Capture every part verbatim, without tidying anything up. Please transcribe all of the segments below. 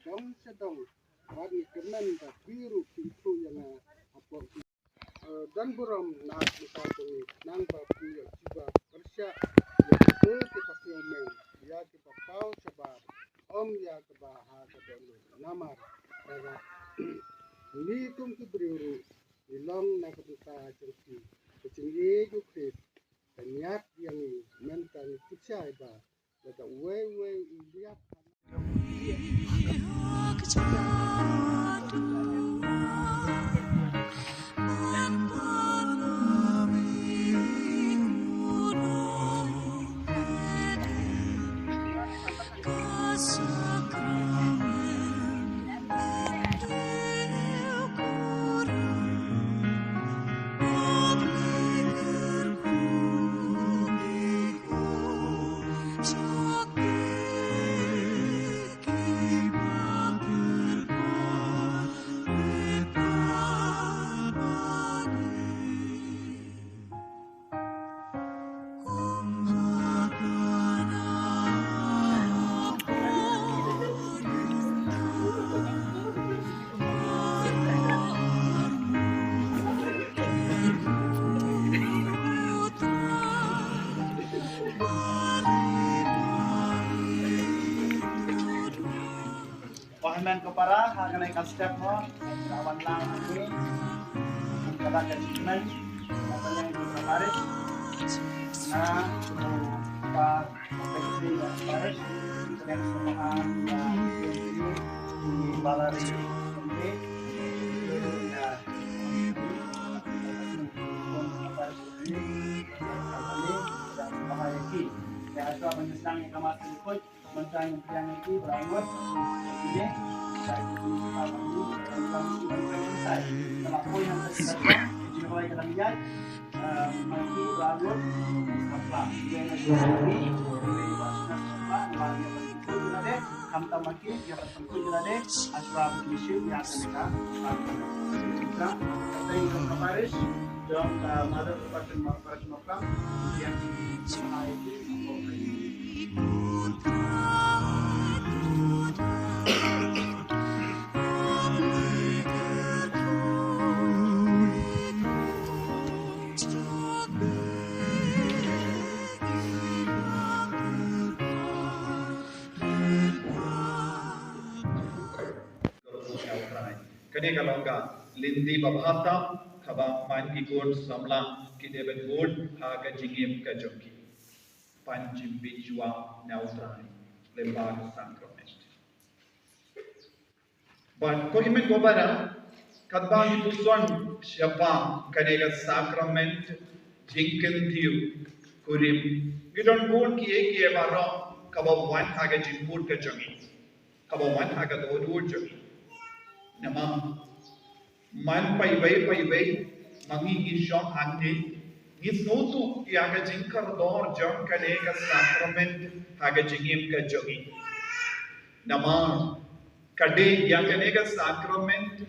Dong sha dong, wat ngi kyrmen ba phi ruh phin ïathuh ïa nga hapoh ki, eh, don burom na ka bynta jong ngi, nang ba phi ïoh jubab pyrshah ïa kitu kiba sngewmeng, ïa kiba paw shabar, ym ïa kaba ha ka dohnud. Namar ba ngi kum ki briew ruh ngi long na ka bynta jong phi. Ka jingïeit U Khrist ka ñiad ïa ngi, mynta ngi tip shai ba lada uwei uwei u liat Wahman ko para ha kane ka step mo, ka wan lang ni, ka ba ka jingmen, ka ba ka jingmen, ka ba ka jingmen, Kane ka long ka lynti babha tam kaba man ki khun samla ki dei ban bud ha ka jingim ka jong ki. Pan jingbieit shuwa na U Trai lyngba ka sakrament. Bad ko hynmen ko para, katba ngi puson shaphang kane ka sakrament jingkyntiew kurim, ngi don bun kiei kiei baroh kaba wan ha ka jingmut ka jong ngi, kaba wan ha ka dohnud jong ngi. Namar man paiwei paiwei ma ngi ngi shong hangne, ngi sngewthuh ïa ka jingkordor jong kane ka sakrament ha ka jingim ka jong ngi. Namar ka dei ïa kane ka sakrament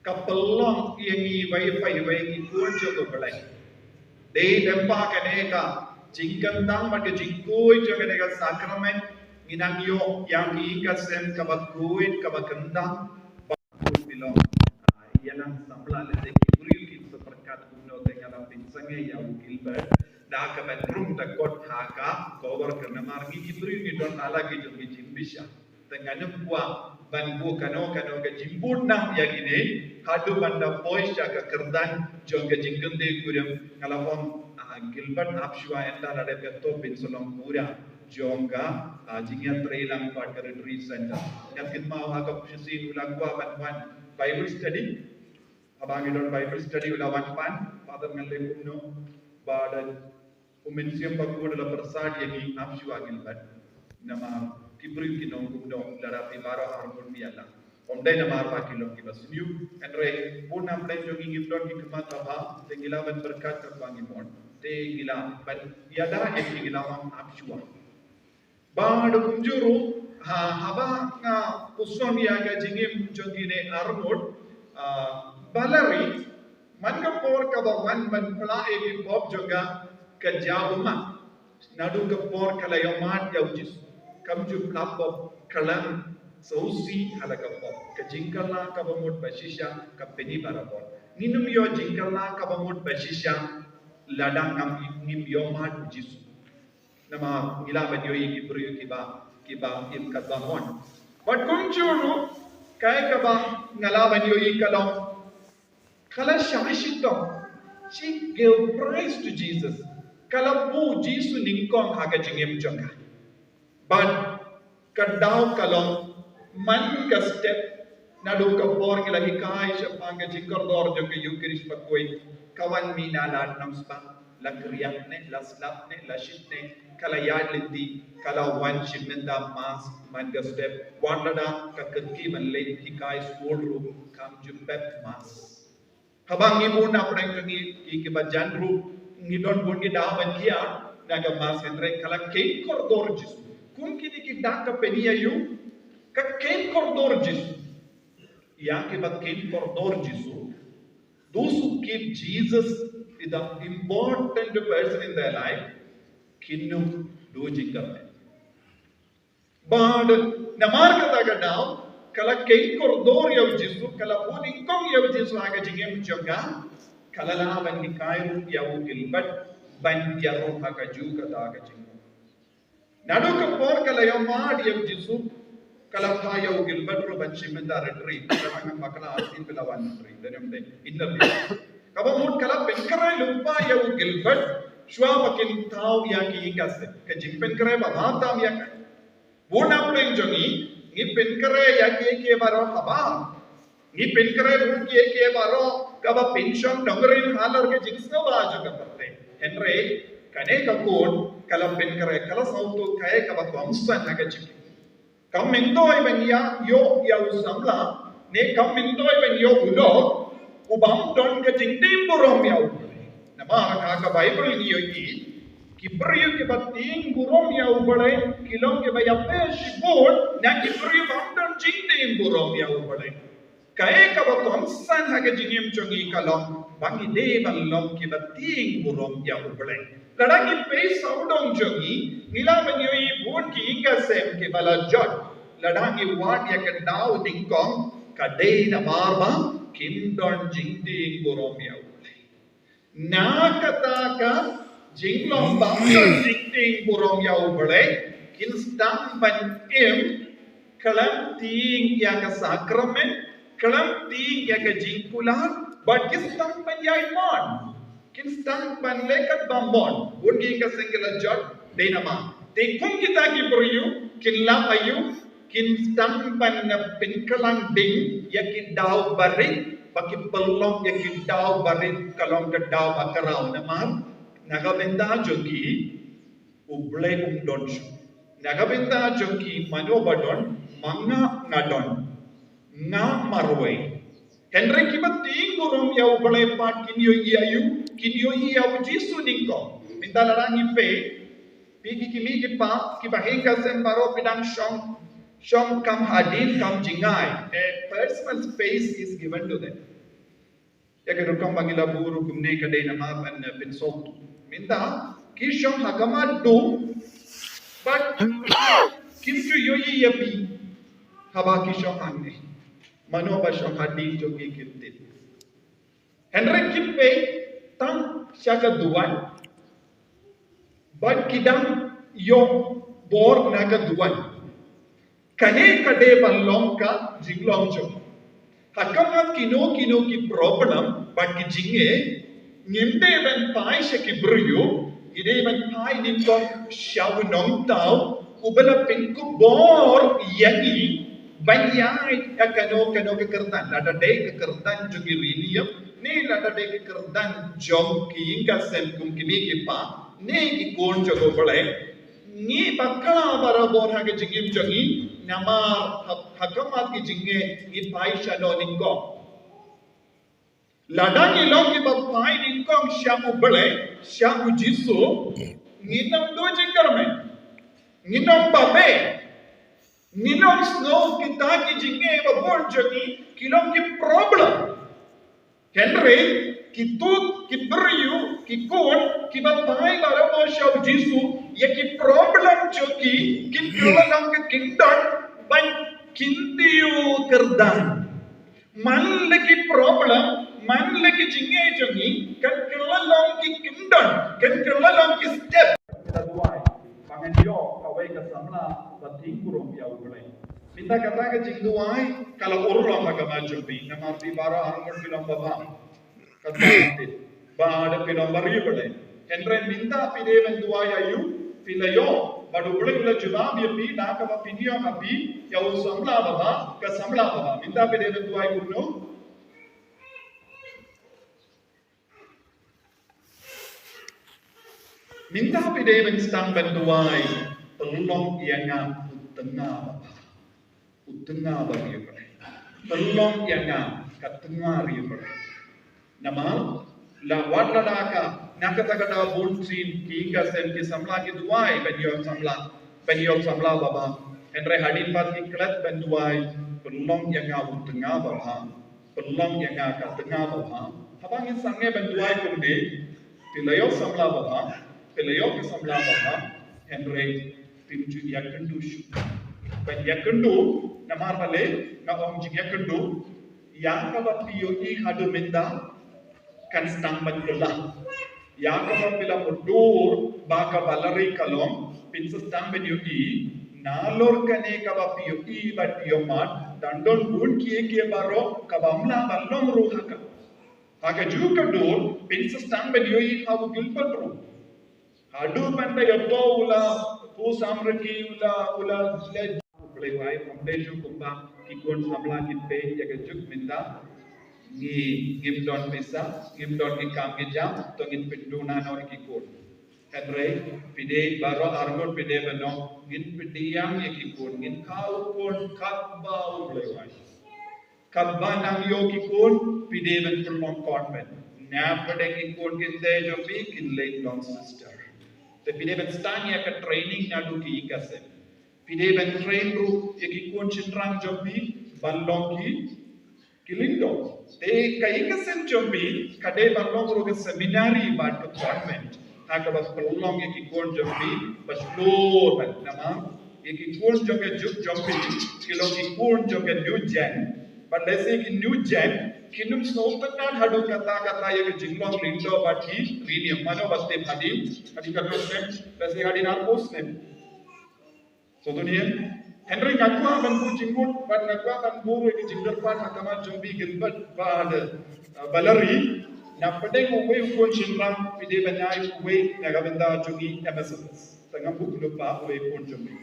ka pynlong ïa ngi wei pa wei ngi khun jong U Blei. Dei lyngba kane ka jingkyntang bad ka jingkhuid jong kane ka sakrament, ngi nang ïoh ïa ngi ka sem kaba khuid kaba kyntang. Bad bilong, ah, ïa nang samla lehse ki briew kin sa pyrkhat kumno te nga la pynsangeh ïa u Gilbert da kaba rung da kot ha ka cover ka, namar ngi ki briew ngi don ala ki jong ki jingbishar. Te nga nym kwah ban buh kano kano ka jingbud nam ïa kine haduh ban da poi sha ka kyrdan jong ka jingkyntiew kurim. Nga la ong, ah, Gilbert, ap shuwa, ynda la dep ka top phin sa long pura jong ka, ah, jingïatreilang bad ka Retreat Center. Nga kynmaw ha ka shisien u la kwah ban wan Bible study. Haba ngi don Bible study u la wan pan, Father, ngan leh kumno? Bad u Mynsiem Bakhuid u la pyrsad ïa ngi, ap shuwa Gilbert. Namar ki briew kin ong kumno lada phi baroh arngut phi ïalang? Ym dei namar ba ki long kiba sniew, hynrei bun na pdeng jong ngi ngim don ki khmat babha, te ngi lah ban pyrkhat katba ngi mon. Te ngi lah ban ïada ïa ki, ngi lah wan ap shuwa. Bad kumjuh ruh, ha, haba nga puson ïa ka jingim jong kine arngut, ah, Valerie, man ka por kaba wan ban phla ïa ki pop jong ka, ka jaw ummat. Naduh ka por ka la ïohmad ïa u Jisu, kam ju phla pop khlem Sngewsih ha la ka pop. Ka jingkylla kaba mut ba shisha ka pyni barabor. Ngin ym ïoh jingkylla kaba mut ba shisha lada ngam, ngim ïoh mad u Jisu. Namar ngi lah ban ïohi ki briew kiba, kiba im katba mon. Bad kumjuh ruh, kaei kaba nga lah ban ïohi ka long, ka la shah shitom. She gave praise to Jesus. Ka la buh Jisu nyngkong ha ka jingim jong ka. Bad ka daw ka long, man ka step, naduh ka por ngi la hikai shaphang ka jingkordor jong ka Eucharist bakhuid, ka wan mih na la nongspah, la kriat ne, la slap ne, la shit ne, ka la ïaid lynti, ka la wan shim mynta Mass man ka step. Wat lada ka kyrkieh ban leit hikai skul ruh, kam ju pep Mass. Haba ngi bun na pdeng jong ngi, ki, kiba jan ruh, ngi don bun ki daw ban kiar na ka Mass, hynrei ka la kheiñ kordor Jisu. Kum kine ki dak ka pyni ïa u, ka kheiñ kordor Jisu. Ïa kiba kheiñ kordor Jisu, those who keep Jesus is the important person in their life, kin ym duh jingkyrmen. Bad namar kata ka daw, ka la kheiñ kordor ïa u Jisu, ka la buh nyngkong ïa u Jisu ha ka jingim jong ka, ka la lah ban hikai ruh ïa u Gilbert ban ïaroh ha kajuh kata ka jingim. Naduh ka por ka la ïoh mad ïa u Jisu, ka la phah ïa u Gilbert ruh ban shim mynta retreat. Ka la ngam bakla, ar sngi phi la wan retreat, dei ne ym dei, inner retreat. Kaba mut ka la pynkhreh lypa ïa u Gilbert shuwa ba kin thaw ïa ki ïing ka sem. Ka jingpynkhreh ba bha tam ïa ka. Bun na pdeng jong ngi, ngi pynkhreh ïa kiei kiei baroh haba. Ngi pynkhreh bun kiei kiei baroh kaba pynshong nongrim halor ka jingsngewbha jong ka pyrthei. Hynrei kane ka khun ka la pynkhreh, ka la sngewthuh kaei kaba kongsan ha ka jingim. Kam myntoi ban ïa ïoh ïa u samla, ne kam myntoi ban ïoh u lok, u bym don ka jingtim burom ïa u Blei. Namar ha ka Baibl ngi ïohi, ki briew kiba tim burom ïa u Blei ki long kiba ïapher shibun na ki briew bym don jingtim burom ïa u Blei. Kaei kaba kongsan ha ka jingim jong ngi ka long ba ngi dei ban long kiba tim burom ïa u Blei. Lada ngi peit sawdong jong ngi, ngi lah ban ïohi bun ki ïing ka sem kiba la jot. Lada ngi wad ïa ka daw nyngkong, ka dei namar ba kim don jingtim burom ïa u Blei. Na kata ka jinglong bym don jingtim burom ïa u Blei, kin sdang ban im khlem tieng ïa ka sakramen, khlem tieng ïa ka jingkular, bad kin sdang ban ïai mon. Kin sdang ban leh katba mon. Bun ki ïing ka sem ki la jot, dei namar. Te kum kita ki briew, kin lap aïu, kin sdang ban, eh, pynkhlaiñ ding ïa ki daw barit, ba ki pynlong ïa ki daw barit ka long ka daw ba khraw namar na ka bynta jong ki u Blei um don shuh. Na ka bynta jong ki mano ba don, ma nga nga don, nga marwei. Hynrei kiba tieng burom ïa u Blei pat kin ïohi ïa u, kin ïohi ïa u Jisu nyngkong. Mynta lada ngi peit, phi ki kmie ki kpa, kiba ïing ka sem baroh phi dang shong, shong kam hadien kam jngai. A personal space is given to them. Ïa ka rukom ba ngi la buh ruh kumne ka dei namar ban, eh, pynsuk. Mynta ki shong ha khmat dum, bad kim ju ïohi ïa phi haba ki shong hangne. Mano ba shong hadien jong ki kim tip. Hynrei ki peit tang sha ka duwan, bad ki dang ïoh bor na ka duwan. Kane ka dei ban long ka jinglong jong. Ha khmat kino kino ki problem bad ki jingeh, ngim dei ban phai sha ki briew, ngi dei ban phai nyngkong sha u Nongthaw uba la pynkup bor ïa ngi ban ïaid ha kano kano ka kyrdan, lada dei ka kyrdan jong ki riewniam, ne lada dei ka kyrdan jong ki ïing ka sem kum ki kmie ki kpa, ne ki khun jong u Blei. Ngi bakla barabor ha ka jingim jong ngi, namar ha, ha khmat ki jingeh ngi phai sha no nyngkong. Lada ngi long kiba phai nyngkong sha u Blei, sha u Jisu, ngin ym duh jingkyrmen. Ngin ym babe. Ngin ym sngew kita ki jingeh ba bun jong ngi ki long ki problem. Hynrei ki tut, ki briew, ki khun kiba phai barabor sha u Jisu, ïa ki problem jong ki kin kylla lang ka kyndon ban Kyntiew kyrdan. Man la ki problem, man la ki jingeh jong ngi, kan kylla long ki kyndon, kan kylla long ki step. Ka duwai, ba ngan ïoh kawei ka samla ba tieng burom ïa U Blei. Mynta kata ka jingduwai ka la urlong ha ka ma jong phi, namar phi baroh arngut phi long babha. Kata te ba da phi long ba riewblei. Hynrei mynta phi dei ban duwai ïa u, phi la ïoh ba U Blei u la jubab ïa phi da kaba pynïoh ha phi ïa u samla babha, ka samla babha. Mynta phi dei ban duwai kumno? Mynta phi dei ban sdang ban duwai, pynlong ïa nga u tnga babha. U tnga ba riewblei. Pynlong ïa nga ka tnga riewblei. Namar la wat la da ka, na kata ka daw bun sien ki ïing ki sem ki samla ki duwai ban ïoh samla, ban ïoh samla babha. Hynrei hadien ba ki klet ban duwai, pynlong ïa nga u tnga babha. Pynlong ïa nga ka tnga babha. Haba ngi sangeh ban duwai kumne, phi la ïoh samla babha, phi la ïoh ka samla babha, hynrei phim ju ïakynduh shuh. Ban ïakynduh, namar balei nga ong jingïakynduh, ïa kaba phi ïohi haduh mynta kan sdang ban kylla. Ïa kaba phi la mutdur ba kaba la ri ka long, phin sa sdang ban ïohi, nalor kane kaba phi ïohi bad phi ïohmad, dang don bun kiei kiei baroh kaba ym lah ban long ruh ha ka. Ha kajuh ka dur, phin sa sdang ban ïohi ha u Gilbert ruh. Haduh ban da ïoh to u la, u samrkhie u la, u la leh. Blei wai, ym dei shuh kumba ki khun samla kin peit ïa ka juk mynta. Ngi, ngim don pisa, ngim don ki kam ki jam, to ngin pynduna noh ïa ki khun. Hynrei phi dei baroh arngut phi dei ban ong, ngin pdiang ïa ki khun, ngin kha u khun katba U Blei wai. Katba nang ïoh ki khun, phi dei ban pynlong convent. Na pdeng ki khun kynthei jong phi kin leit long sister. Te phi dei ban sdang ïa ka training naduh ki ïing ki sem. Phi dei ban train ruh ïa ki khun shynrang jong phi ban long ki, ki lyngdoh. Te ka ïing ki sem jong phi ka dei ban long ruh ka seminary bad ka convent. Ha kaba pynlong ïa ki khun jong phi ba shlur ban namar ïa ki khun jong ka juk jong phi ki long ki khun jong ka new gen. Bad lehse ki new gen kin ym sngewtynnad haduh katta katta ïa ka jinglong lyngdoh bad ki riewniam. Mano ba tip hadien, hadien katno snem? Lehse hadien arphew snem. Sngewthuh ne em? Hynrei nga kwah ban buh jingmut bad nga kwah ban buh ruh ïa ka jingkyrpad ha khmat jong phi Gilbert bad, uh, Valerie, na pdeng uwei u khun shynrang phi dei ban ai uwei na ka bynta jong ngi M S F. Te ngam buh lypa uwei u khun jong phi.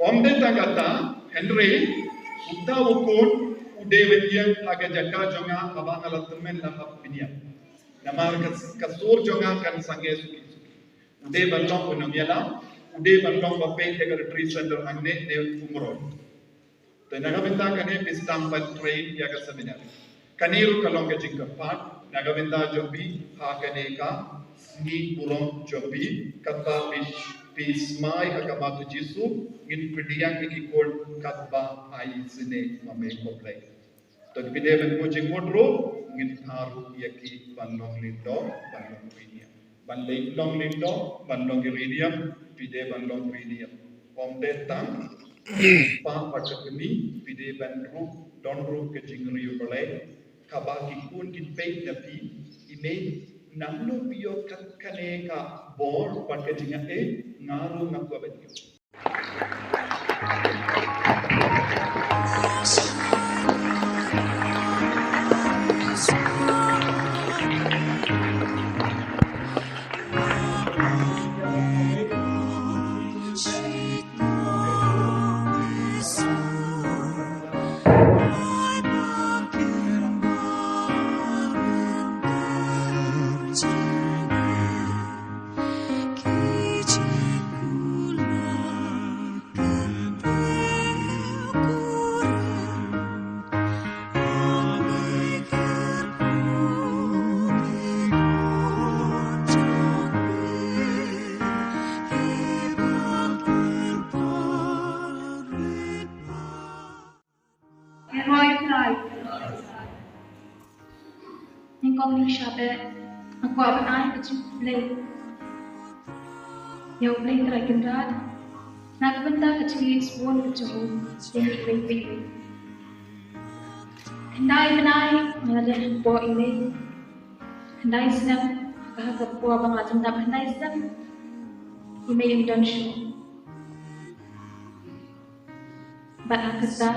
Ym dei tang kata, hynrei uta u khun u dei ban ïeng ha ka jaka jong nga haba nga la tymmen la hap ban ïeng. Namar ka, ka sur jong nga kan sangeh suki suki. U dei ban long u nongïalam, u dei ban long ba peit ïa ka retreat center hangne ne umroi. Te na ka bynta kane phi sdang ban train ïa ka seminary. Kane ruh ka long ka jingkyrpad na ka bynta jong phi ha kane ka sngi burom jong phi, katba phi, phi smai ha khmat U Jisu, ngin pdiang ïa ki khun katba ai isynei ma me ko Blei. Te phi dei ban buh jingmut ruh, ngin phah ruh ïa ki ban long lyngdoh, ban long riewniam. Ban leit long lyngdoh, ban long riewniam, phi dei ban long riewniam. Ym dei tang pa bad ka kmie, phi dei ban ruh don ruh ka jingriewblei kaba ki khun kin peit na phi. I mei, nangno phi ïoh kat kane ka bor bad ka jingaiei, nga ruh nga kwah ban ïoh. Nyngkong nyngkong sha ba nga kwah ban ai ka jingkhublei ïa U Blei Trai Kynrad Na ka bynta ka jingïeit sbun ka jong u ïa ngi iwei pa iwei. Khyndai bnai nga la leit hapoh i mei. Khyndai snem, ha ka por ba nga la dap khyndai snem, i mei im don shuh. Bad ha kata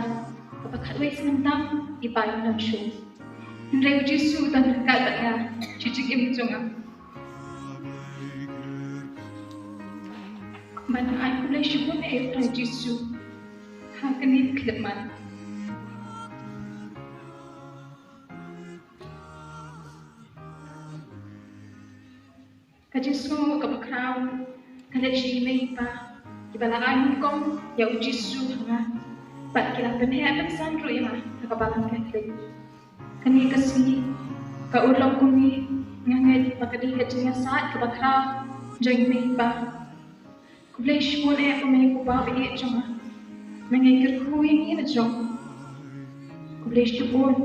kaba khatwei snem tam, i pa im don shuh. Hynrei u Jisu u don ryngkat bad nga, sha ka jingim jong nga. Bad nga ai khublei shibun ïa u Trai Jisu ha kane ka khyllipmat. Ka jingsngewnguh kaba khraw ka leit sha i mei i pa kiba la ai nyngkong ïa u Jisu ha nga, bad ki la pynheh pynsan ruh ïa nga ha ka Balang Katholik. Kane ka sngi, ka urlong kmie, nga ngeit ba ka dei ka jingïasaid kaba khraw jong i mei i pa. Khublei shibun eh ko mei ko pa ba ïeit jong nga. Nga ngi kyrkhu ïa ngi na jong. Khublei shibun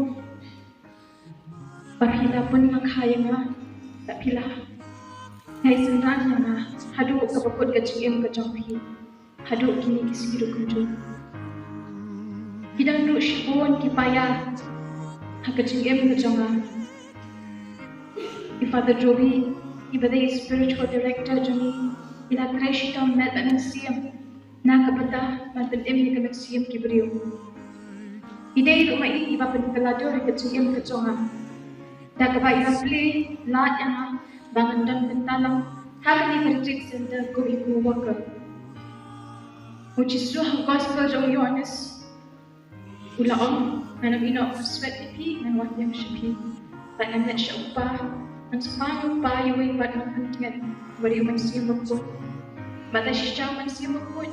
ba phi la pynlong kha ïa nga, ba phi la ngai synran ïa nga haduh kaba kut ka jingim ka jong phi, haduh kine ki sngi ruh kumjuh. Ki don ruh shibun ki paia ha ka jingim ka jong nga. I Father Joby, iba dei spiritual director jong ngi, i la trei shitom met bad mynsiem na ka bynta ban pynim ïa ka mynsiem ki briew. I dei ruh ma i iba pynkylla dur ha ka jingim ka jong nga, da kaba i la plie lad ïa nga ba ngan don bynta lang ha kane ka retreat center kum i co-worker. U Jisu ha gospel jong u Ïoannis u la ong, ngan ym ïehnoh ban swet ïa phi, ngan wan biang sha phi. Bad ngan leit sha u Kpa, ngan sa pan ïa u Kpa iwei pat nongpyntngen, uba dei u Mynsiem Bakhuid. Bad da shisha u Mynsiem Bakhuid,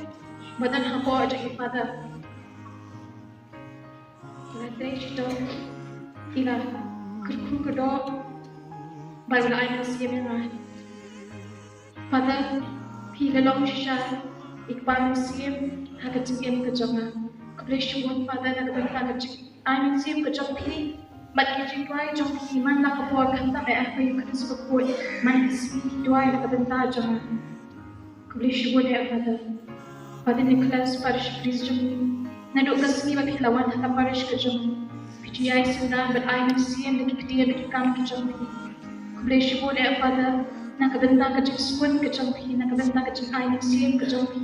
ba don hapoh jong i Father, i la trei shitom, i la kyrkhu kyrdoh, bad u la ai mynsiem ïa nga. Father, phi la long shisha i kpa mynsiem ha ka jingim ka jong nga. Khublei shibun Father na ka bynta ka jingai mynsiem ka jong phi bad ki jingduwai jong phi man la ka por, khamtam eh ha u Khrist bakhuid, man ka sngi ki duwai na ka bynta jong nga. Khublei shibun eh Father. Father Nicholas, parish priest jong ngi, naduh ka sngi ba phi la wan ha ka parish ka jong ngi, phi ju ïai synran bad ai mynsiem da ki ktien da ki kam ki jong phi. Khublei shibun eh Father na ka bynta ka jingsngew ka jong phi, na ka bynta ka jingai mynsiem ka jong phi.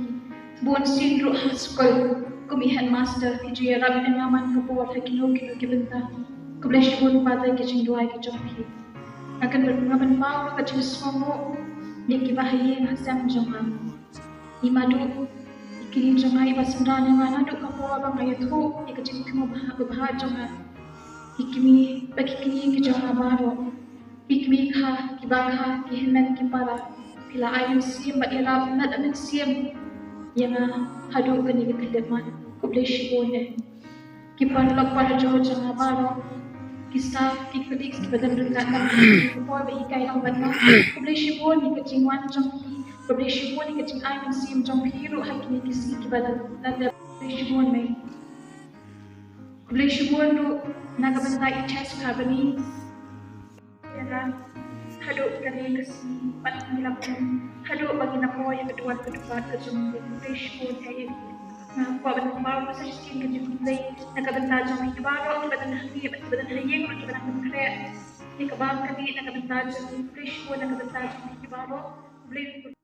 Bun sien ruh ha skul kum i headmaster phi ju ïarap ïa nga man ka por ha kino kino ki bynta. Khublei shibun Father ki jingduwai ki jong phi. Nga kyrmen, nga pynpaw ruh ka jingsngewnguh ïa kiba ha ïing ha sem jong nga. I Madu, i kmie jong nga iba synran ïa nga naduh ka por ba nga ïathuh ïa ka jingthmu babha jong nga. I kmie, bad ki kmie ki jong nga baroh. I kmie kha, ki ba kha, ki hynmen ki para, phi la ai mynsiem bad ïarap bad mynsiem ïa nga haduh kane ka khyllipmat. Khublei shibun eh. Ki paralok parajor jong nga baroh, ki staff, ki colleagues kiba don ryngkat bad nga ha kane ka por ba hikai lang bad nga. Khublei shibun ïa ka jingwan jong phi. Khublei shibun ïa ka jingai mynsiem jong phi ruh ha kine ki sngi kiba la dep. Khublei shibun mei. Khublei shibun ruh na ka bynta i Chess Company. Ïa nga haduh kane ka sngi bad ngi la poi haduh ba ngi la poi ïa ka duwan ka dupat ka jong ngi. Khublei shibun eh ïa ngi. Nga kwah ban pynpaw ka sa shisien ka jingkhublei na ka bynta jong ngi baroh kiba don hangne bad kiba don ha ïing ruh kiba nang pynkhreh ïa kaba kane na ka bynta jong ngi. Khublei shibun na ka bynta jong ngi baroh. Khublei.